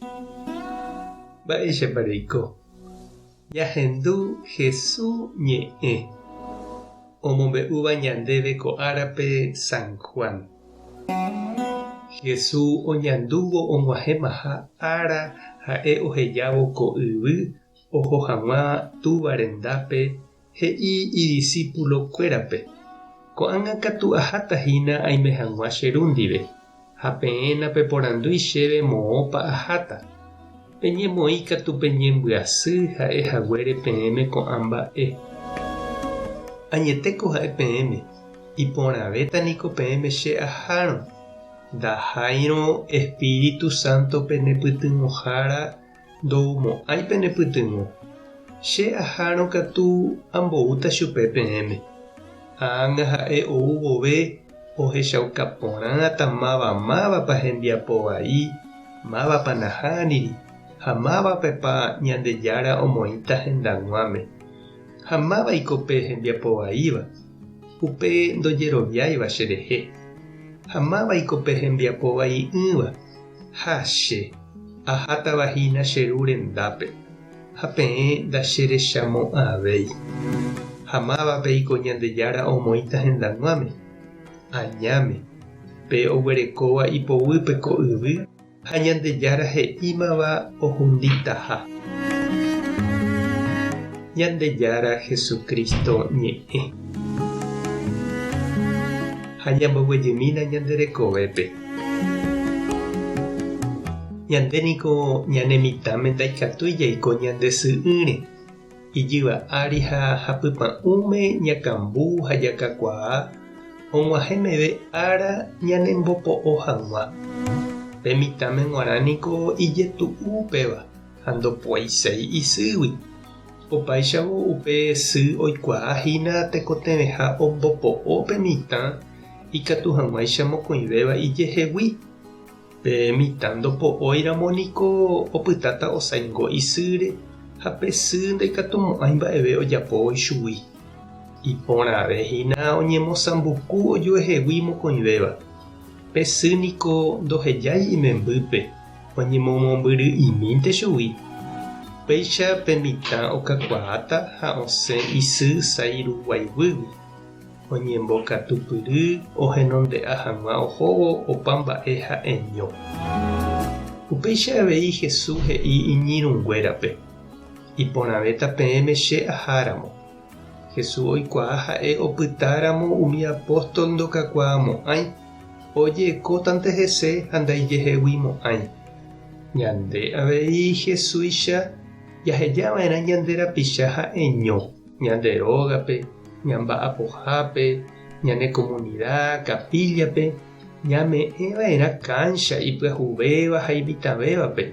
Mba'éichapa reiko? Ñahendu Hesu ñe'ẽ omombe'úva ñandéve ko árape San Juan. Hesu oñandúvo og̃uahẽmaha ára ha'e ohejávo ko yvy oho hag̃ua Túva rendápe he'i idisípulokuérape, Ko'ág̃a katu aháta hína aime hag̃ua che Ru ndive, ha peẽ napeporandúi chéve moõpa aháta. Peñemoĩ katu peñembyasy ha'e haguére peẽme ko'ã mba'e. Añetéko ha'e peẽme, iporãvéta niko peẽme che ahárõ, ndaháirõ Espíritu Santo penepytyvõhára Ndoumo'ãi penepytyvõ. Che ahárõ katu amboúta chupe peẽme. Ág̃a ha'e ou vove ohechauka porãta máva mávapa hembiapo vai, mávapa nahániri ha mávapepa Ñandejára omoĩta hendag̃uáme. Ha mávaiko pe hembiapo vaíva? Upe ndojeroviáiva cherehe. Ha mávaiko pe hembiapo vai'ỹva? Ha che, ahátava hína che Ru rendápe, ha peẽ ndacherechamo'ãvéi. Ha mávapeiko Ñandejára omoĩta hendag̃uáme? Añáme, pe oguerekóva ipoguýpe ko yvy ha Ñandejára he'ímava ohunditaha. Ñandejára Jesucristo ñe'ẽ. Ha ñamboguejymína ñande rekovépe. Ñande niko ñane mitãme ndaikatúi jaiko ñande sy'ỹre, ijyva ári ha hapypa'ũme ñakambu ha jakakuaa og̃uahẽ meve ára ñanembopo'o hag̃ua. Pe mitãme g̃uarã niko ijetu'u upéva ha ndopoiséi isýgui. Opáichavo upe sy oikuaa hína tekotevẽha ombopo'o pe mitã ikatu hag̃uáicha mokõivéva ijehegui. Pe mitã ndopo'óiramo niko opytáta osaingo isýre ha pe sy ndaikatumo'ãi mba'eve ojapóvo ichugui. Iporãve hína oñemosãmbuku ojuehegui mokõivéva. Pe sy niko ndohejái imembýpe oñemomombyry'imínte chugui. Péicha pe mitã okakuaáta ha osẽ isy sái ruguaiguýgui. Oñembokatupyry ohenonde'a hag̃ua ohóvo opa mba'e ha'eño. Upéicha avei Jesús he'i iñirũnguérape, Iporãvéta peẽme che aháramo. Jesús oikuaa ha'e opytáramo umi apóstol ndokakuaamo'ãi, ojekótante hese ha ndaijeheguimo'ãi. Ñande avei Jesúicha jahejava'erã ñande rapicha ha'eño. Ñande rógape, ñamba'apohápe, ñane komunida, kapíllape, ñame'ẽva'erã káncha ipyahuvéva ha imitãvévape,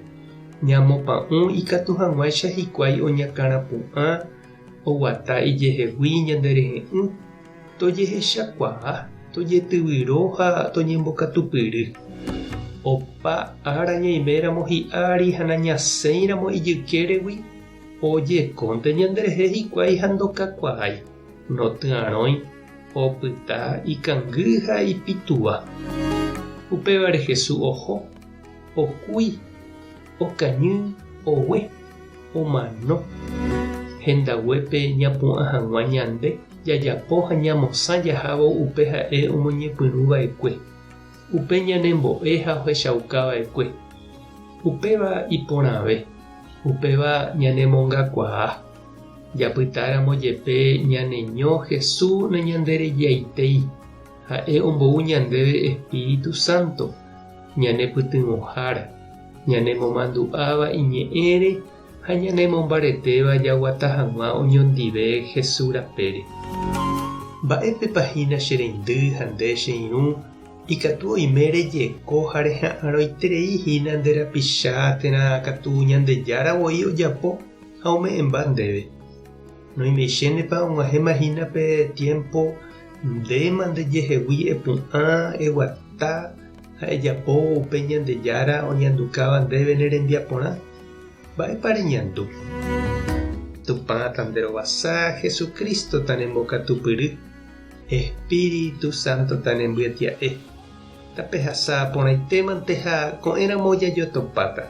ñamopa'ũ ikatu hag̃uáicha hikuái oñakãrapu'ã oguata ijehegui ñande rehe'ỹ, tojehechakuaa, tojetyvyro ha toñembokatupyry. Opa ára ñaiméramo hi'ári ha nañasẽiramo ijykéregui, Ojekónte ñanderehe hikuái ha ndokakuaái, notyarõi, opyta ikangy ha ipituva. Upévare Jesús oho, okúi, okañy, ogue, omano. Hendaguépe ñapu'ã hag̃ua ñande jajapo ha ñamosã jahávo upe ha'e omoñepyrũ va'ekue, upe ñanembo'e ha ohechauka va'ekue. Upéva iporãve. Upéva ñanemongakuaa. Japytáramo jepe ñaneño Jesús nañanderejaitéi, ha'e ombou ñandéve Espíritu Santo, ñanepytyvõhára, ñanemomandu'áva iñe'ẽre ha ñanemombaretéva jaguata hag̃ua oñondive Jesús rapére. Mba'épepa hína che reindy ha nde che irũ Ikatu oime rejeko ha reha'arõiterei hína nde rapicha térã katu Ñandejára voi ojapo ha ome'ẽmba ndéve. Noimeichénepa og̃uahẽma hína pe tiémpo ndéma ndejehegui epu'ã, eguata ha ejapo upe Ñandejára oñandukáva ndéve ne rembiaporã? Mba'épa reñandu? Tupã tanderovasa, Jesucristo tanembokatupyry. Espíritu Santo tanembyetia'e. Tapehasa porãitémante ha ko'ẽramo jajotopáta.